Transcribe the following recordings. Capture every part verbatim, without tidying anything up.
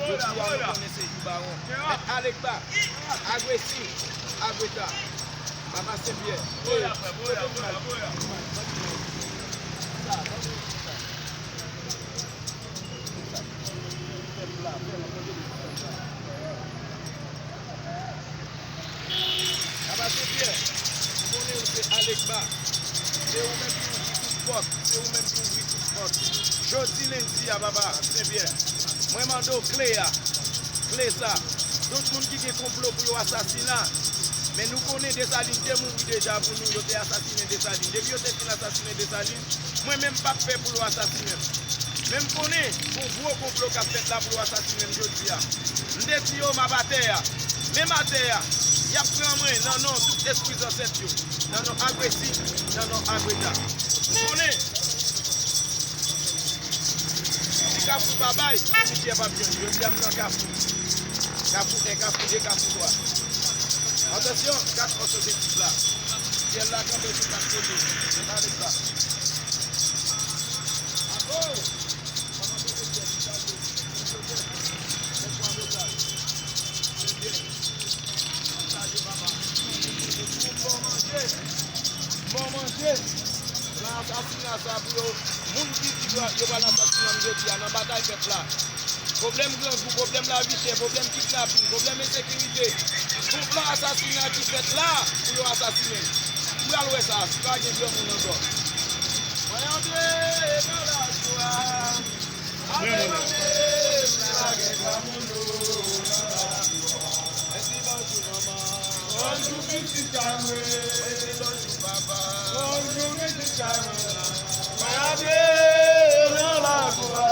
Jodi a nou konnen se jou bawon. Mèt Alegba, agresif, agreta, Papa Senpyè. Papa Senpyè, m konnen ou se Alegba. Se ou menm ki ouvri tout pòt. Se ou menm ki ouvri tout pòt. Jodi lendi a, Papa Senpyè, mwen mande w kle a. Kle sa. Tout moun ki gen konplo pou yo asasina. Men nou konnen Desalin te mouri deja pou nou. Yo te asasinen Desalin. Depi yo te fin asasinen Desalin, mwen menm m p ap pè pou yo asasinen m. Men m konnen gon gwo konplo k ap fèt la pou yo asasinen m jodi a. M te di yo m ap atè a. Menm atè a, y ap pran mwen nan non tout espri zansèt yo. Nan non agresif, nan non agreta. M konnen si Kafou pa bay, Michè p ap jwenn. Jodi a m nan Kafou. Kafou en, Kafou de, Kafou twa. Atansyon, kat òs objektif la. Syèl la kanpe sou kat kote. Se pa ret la. Ago! Bon manje. Plan asasina sa pou yo, moun ki di yo, yo pral asasine m jodi a nan batay pèp la. Pwoblèm grangou, pwoblèm lavi chè, pwoblèm kidnapin, pwoblèm ensekirite, gon plan asasina ki fèt la pou yo asasine m. M pral wè sa, si pa gen granmoun ankò. Mwen antre nan lajwa. Bonjou pitit a mwen. Bonjou pitit a mwen. Mwen antre nan lajwa.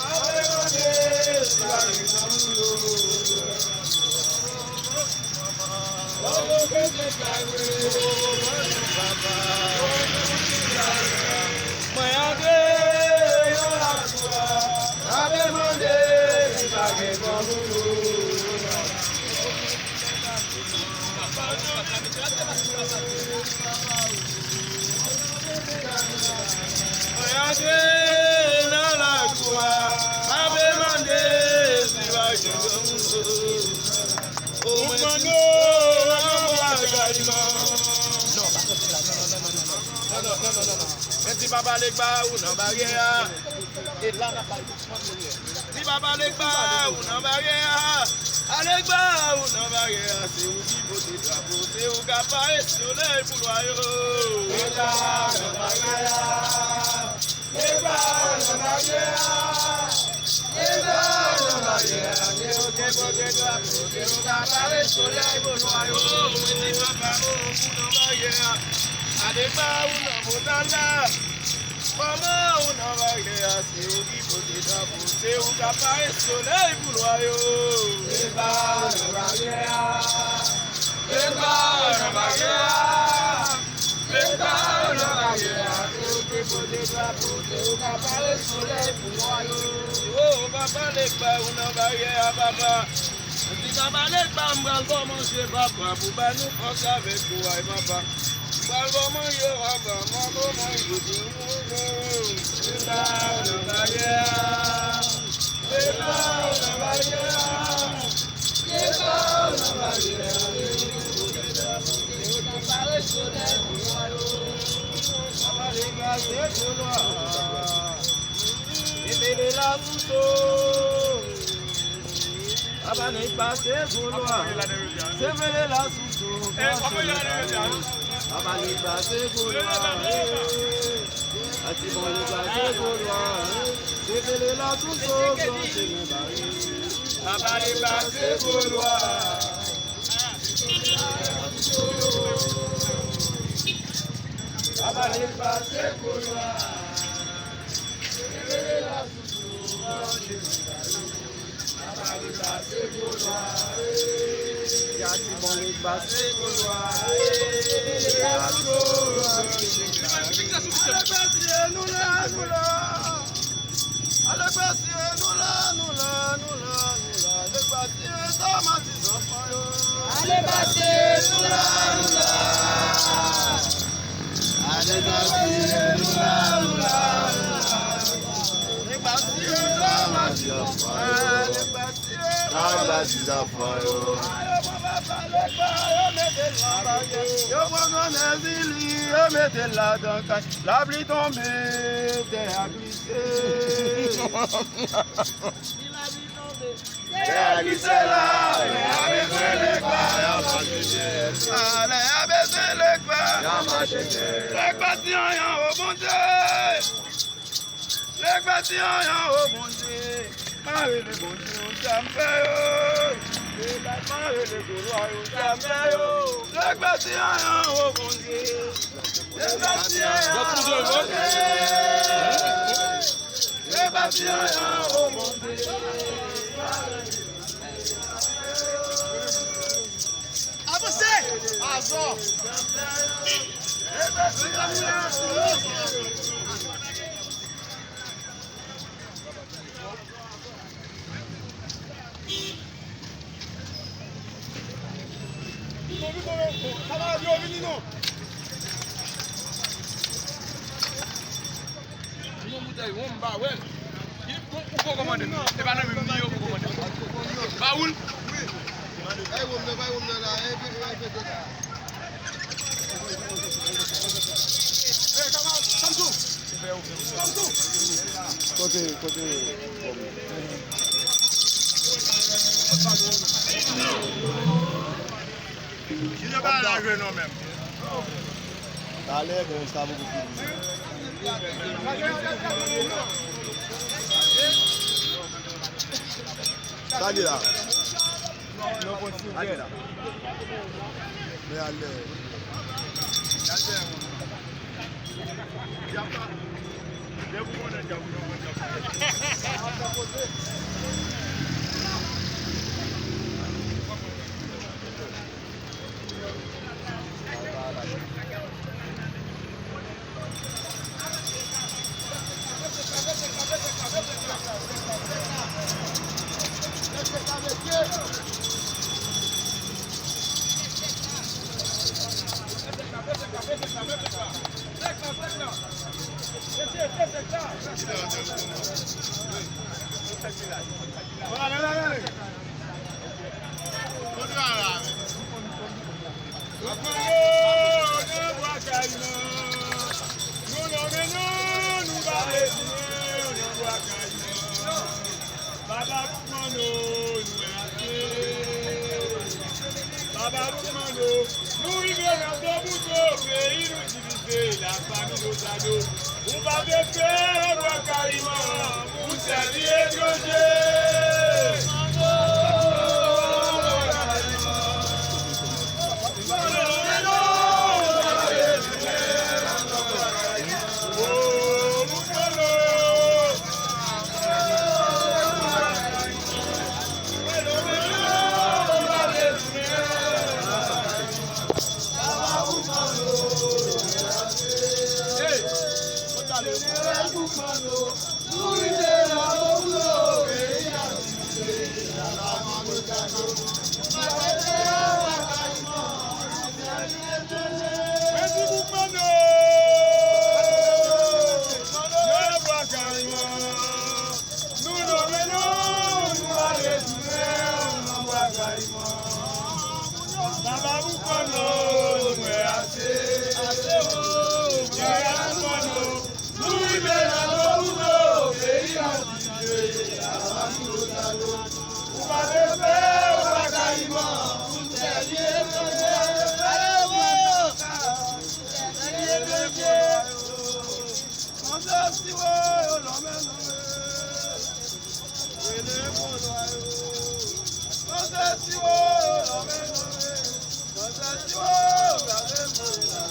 Mwen antre nan lajwa. Mwen antre nan lajwa, m ap mande si pa gen granmoun. Mwen antre nan lajwa, m ap mande si pa gen granmoun. Ou mande yon bagay man. Non, pa kanpe la. Non, non, non, non, non, non, non. Mwen di Papa Legba ou nan baryè a. E la n ap bay tout moun. Di Papa Legba ou nan baryè a. Alegba ou nan baryè a. Se ou ki pote drapo. Se ou k ap pare solèy pou lwa yo. Legba nan baryè a. Legba nan baryè a. Legba nan baryè a. Se ou ki pote drapo. Se ou k ap pare solèy pou lwa yo. Mwen di Papa ou nan baryè a. Alegba ou nan montayn la. Manman ou nan baryè a. Se ou ki pote drapo. Se ou k ap pare solèy pou lwa yo. Legba nan baryè a. Legba nan baryè a. Legba nan baryè a. Se ou ki pote drapo. Se ou k ap pare solèy pou lwa yo. O papa Legba ou nan baryè a papa. Di Papa Legba m pral ba w manje papa pou bay nou fòs avèk kouray papa. M pral ba w manje papa, m pral ba w manje. Legba nan baryè a. Legba nan baryè a. Legba nan baryè a. Papa Legba se gwo lwa. Ebele la sou so. Papa Legba se gwo lwa. Se vele la sou so. Papa Legba se gwo lwa. Ati bon Legba se gwo lwa. Se vele la sou so. Papa Legba se gwo lwa. Papa Ale pase, nou la, nou la, nou la. Ale pase, sa mati zanfan yo. Ale pase, nou la, nou la. Ale pase, nou la, nou la. Ale pase, sa mati zanfan yo. Ale pase. Ala ti zanfan yo. Yo pran granmèzili, yo mete l ladan kay. Lapli tonbe, tè a glise. Tè a glise la, lè a bezwen legba, y ap mache dèyè. Lè a bezwen legba, y ap mache dèyè. Legba ti anyan, o Bondye. Nèg pati anyan, o Bondye. Mare le Bondye, o sa m fè yo. Mare le Bondye, o sa m fè yo. Nèg pati anyan, o Bondye. Nèg pati anyan, o Bondye. Nèg pati anyan, o Bondye. Avanse! Azò! Vini non, vini non. Kamarad yo, vini non. Yon boutèy wonm, m pa wè l. Ki, ou, ou ko kòmande m? Se pa nan menm li yo ko kòmande m. Ba ou l? Bay wonm nan, bay wonm nan la. E, e, e, e, e. Kote, kote wonm? Ki jan bagay la jwe non menm? Talè, men sa poko fini. Sa li la. Sa li la. Men alè. Kontra la. Boukman nan Bwa Kayiman. Nou nonmen nou, nou pa vle tounen nan Bwa Kayiman. Baba Boukman nou, nou ase. Baba Boukman nou, nou rive nan Toboto, peyi nou divize, lafanmi Lozado. Ou pa te fè Bwa Kayiman pou sèvi etranje. Nou nonmen nou, nou pa vle tounen nan Bwa Kayiman. Baba Boukman nou, nou wè ase, ase o. Baba Boukman nou, nou rive nan Toboto, peyi an divize, lafanmi Lozado. Ou pa vle fè Bwa Kayiman pou sèvi etranje. Sèvi etranje. Manzè siwo yo nonmen nonmen. Rele bondwa yo. Manzè siwo yo nonmen nonmen. Manzè siwo yo nonmen nonmen.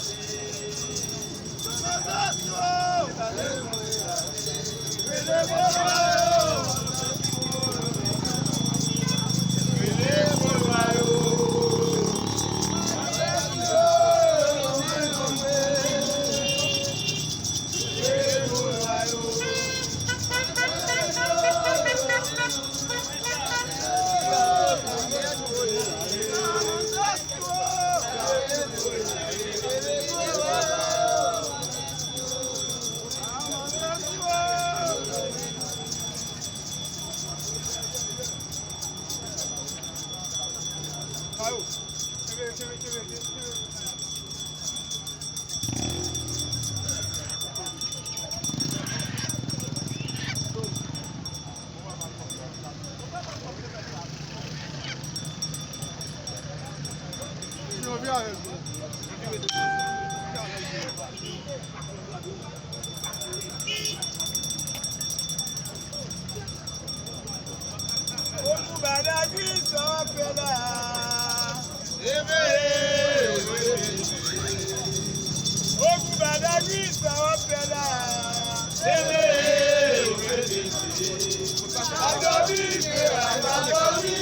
Ogou Badagri, sa w ap fè la? Ogou Badagri, sa w ap fè la? Pa dòmi, feray, pa dòmi.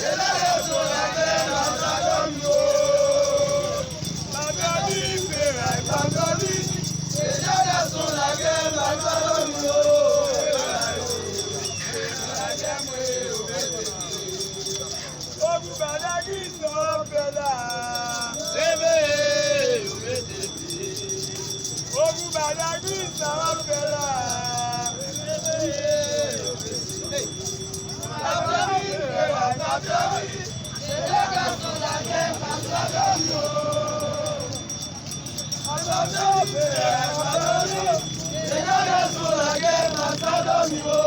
Deja gason lagè, pa dòmi, o. Pa dòmi, feray, pa dòmi. Deja gason lagè, pa dòmi, o. Ogou Badagri, sa w ap fè la? Leve, yo mete pye. Ogou Badagri, sa w ap fè la? Leve, yo mete pye. Pa dòmi, feray, pa dòmi. Deja gason lagè, pa dòmi, o.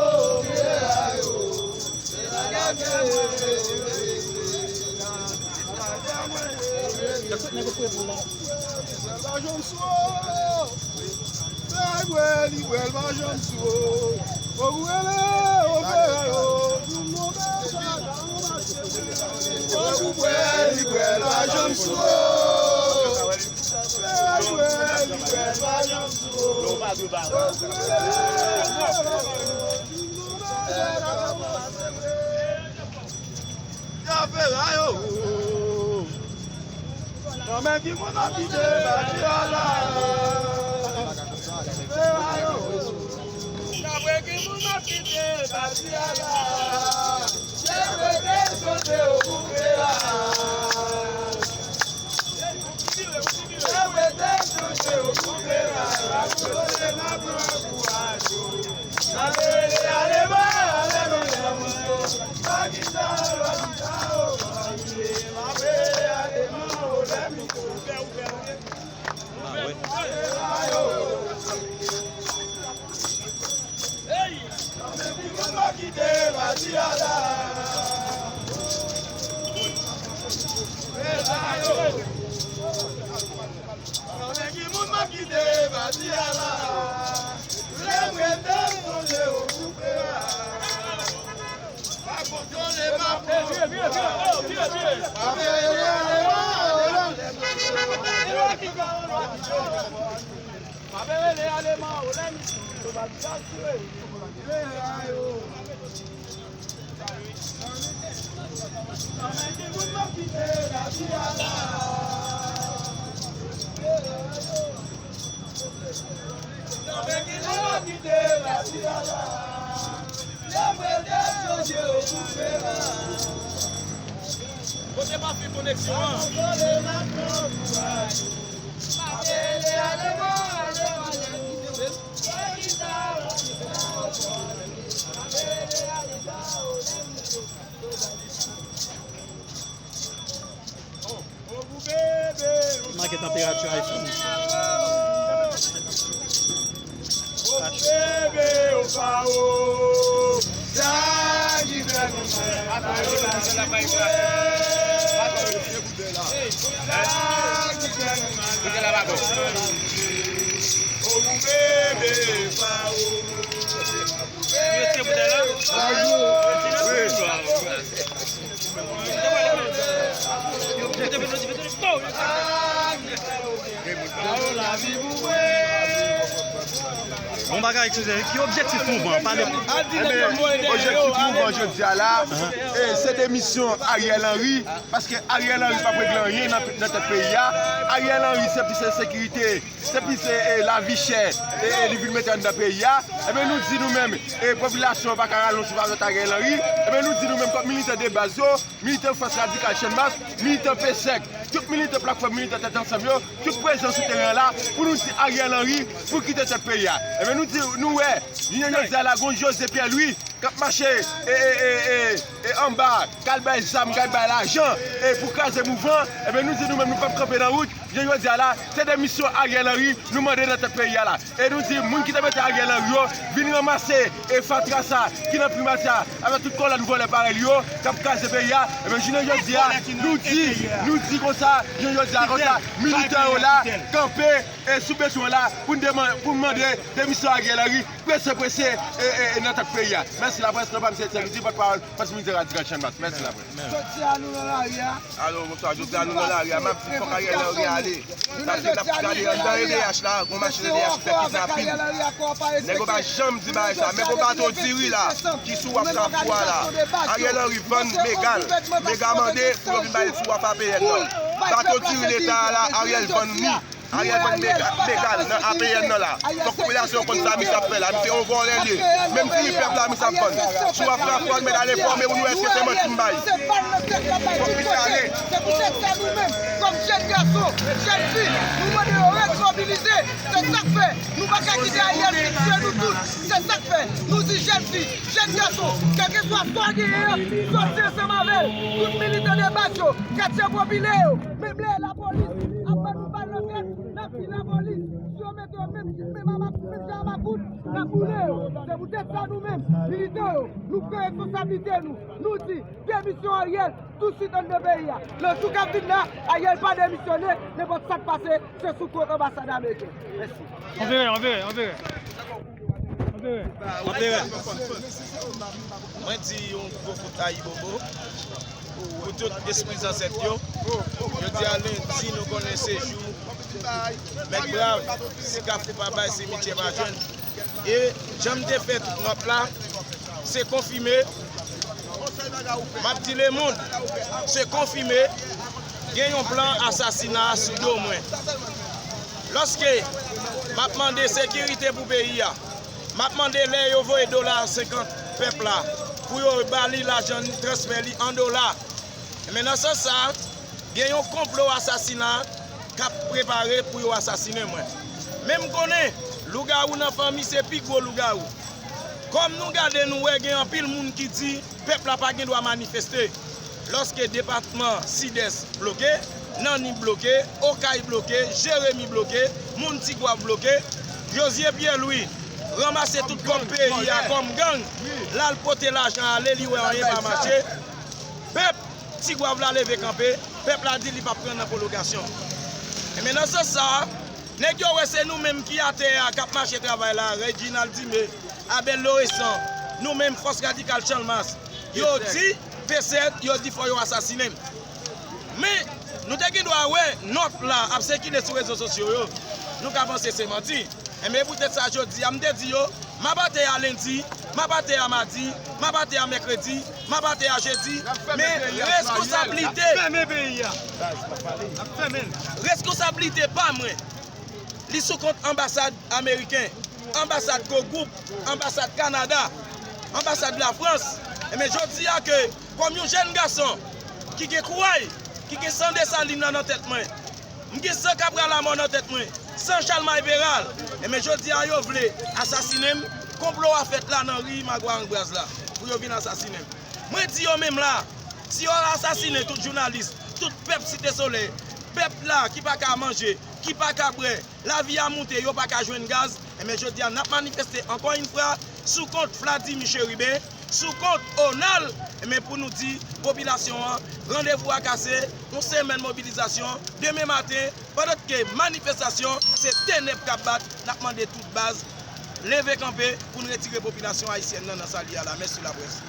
Zafè rayo. Nan men ki moun ap kite pati a la? Nan men ki moun ap kite pati a la? Se rete sote okoupe a. Kote pa fi koneksyon an? Make tanperati iPhone. Yon bagay, eskize, ki objektif mouvman an? Pale pou. Ebyen, objektif mouvman jodi a la, e, se demisyon Ariel Henry, paske Ariel Henry p ap regle anyen nan, nan tèt peyi a. Ariel Henry se plis ensekirite, se plis, e, e, lavi chè, e, e, li vin mete anndan peyi a. Ebyen, nou di nou menm, e, popilasyon an pa ka rale yon sou favè Ariel Henry. Ebyen, nou di nou menm kòm militan de baz yo, militan Fòs Radikal Channmas, militan P S E C, tout militan Platfòm Militè Tèt Ansanm yo, tout prezan sou teren an la pou nou di Ariel Henry pou kite tèt peyi a. Ebyen, nou di, nou wè, jounen jodi a la, gen José Pierre Louis k ap mache, e, e, e, e, e, anba, k al bay zam, k al bay lajan, e, pou kraze mouvman. Ebyen, nou di nou menm, nou p ap kanpe nan wout. Jounen jodi a la, se demisyon Ariel Henry nou mande nan tèt peyi a la. E nou di, moun ki te mete Ariel Henry yo, vin ranmase e fatra sa ki nan Primati a, avèk tout kòlòn vòlè parèy li yo, k ap kraze peyi a. Ebyen, jounen jodi a, nou di, nou di konsa, jounen jodi a, konsa, militan yo la, kanpe, e sou beton an la, pou n deman-, pou n mande demisyon Ariel Henry, prese, prese, e, e, e nan tèt peyi a. Mèsi laprès, non pa m se Etyen Lidi, pòtpawòl Fòs Militè Radikal Channmas. Mèsi laprès. Jodi a, nou nan lari a. Alo, bonswa. Jodi a, nou nan lari a. M ap di fòk Ariel Henry ale. Paske n ap gade anndan E D H la, gon machin E D H ki fè kidnapin. Nèg yo pa janm di bagay sa. Men gon bato diri la, ki sou waf Kafou a la. Ariel Henry vann mega l. Mega mande pou yo vin ba l sou waf A P N nan. Bato diri Leta a la, Ariel vann li. Ariel vann mega, mega l nan A P N nan la. Fòk popilasyon konn sa misye ap fè la. Misye yon vòlè l ye. Menm diri pèp la misye ap vann. Si w ap fè afwa, mèt al enfòme pou nou wè èske se manti m bay. Fòk misye ale. Se poutèt sa nou menm, kòm jèn gason, jèn fi, nou mande yo ret mobilize. Se sa k fè nou pa ka kite Ariel fè nou tout. Se sa k fè nou di jèn fi, jèn gason, kèlkeswa sa w genyen an, soti ansanm avè l. Tout militan de baz yo, katye popilè yo, menm lè lapolis ap ban nou bal nan tèt, n ap di lapolis, si yo mete yo menm, menm a mak-, menm jan a makout, n ap boule yo. Se poutèt sa nou menm, militan yo, nou pran responsablite nou. Nou di, demisyon Ariel, tousuit anndan peyi a. Nan jou k ap vin la, Ariel pa demisyone, nenpòt sa k pase, se sou kont anbasad ameriken. Mèsi. Anvere, anvere, anvere. Anvere. Anvere. Mwen di yon gwo kout ayibobo pou tout espri zansèt yo. Jodi a lendi, nou konnen se jou Mèt Brav, si Kafou pa bay, simityè pa jwenn. E jan m te fè tout nòt la, se konfime. M ap di lemonn, se konfime, gen yon plan asasina sou do mwen. Lòske m ap mande sekirite pou peyi a, m ap mande lè yo voye dola senkant pèp la pou yo ba li lajan, transfè li an dola. Men nan sans sa, gen yon konplo asasina k ap prepare pou yo asasinen mwen. Men m konnen lougawou nan fanmi se pi gwo lougawou. Kòm nou gade, nou wè gen anpil moun ki di pèp la pa gen dwa manifeste. Lòske depatman Sidès bloke, Nannib bloke, Okay bloke, Jeremi bloke, moun Tigwav bloke, Jozye Pyè Lwi ranmase tout kòb peyi a kòm gang, l al pote lajan ale, li wè anyen pa mache. Pèp Tigwav la leve kanpe, pèp la di li p ap pran nan pwolongasyon. Enben, nan sans sa a, nèg yo wè se nou menm ki atè a k ap mache travay la, Reginald Dime, Abel Lauresant, nou menm Fòs Radikal Channmas, yo di, P S E C, yo di fò yo asasinen m. Men, nou te gen dwa wè nòt la ap sikile sou rezo sosyo yo. Nou ka panse se manti. Enben, poutèt sa, jodi a, m te di yo, m ap atè a lendi, m ap atè a madi, m ap atè a mèkredi, m ap atè a jedi, men reskonsablite, reskonsablite pa mwen, li sou kont anbasad ameriken, anbasad Kogwoup, anbasad Kanada, anbasad Lafrans. Enben, jodi a ke, kòm yon jèn gason ki gen kouray, ki gen san Desalin nan nan tèt mwen, m gen san Kabral Lamò nan tèt mwen, san Chalmay Peral. Enben, jodi a, yo vle asasinen m, konplo a fèt la nan ri Magway Ang Braz la, pou yo vin asasinen m. Mwen di yo menm la, si yo asasinen tout jounalis, tout pèp Site Solèy, pèp la ki pa ka manje, ki pa ka bwè, lavi a moute, yo pa ka jwenn gaz, enben, jodi a, n ap manifeste ankò yon fwa sou kont Vladimir Chérubin, sou kont Onal, enben, pou nou di popilasyon an, randevou a kase, yon semèn mobilizasyon, demen maten, pandan ke manifestasyon, se tenèb k ap bat, n ap mande tout baz, leve kanpe pou n retire popilasyon ayisyèn nan nan sa l ye a la. Mèsi laprès.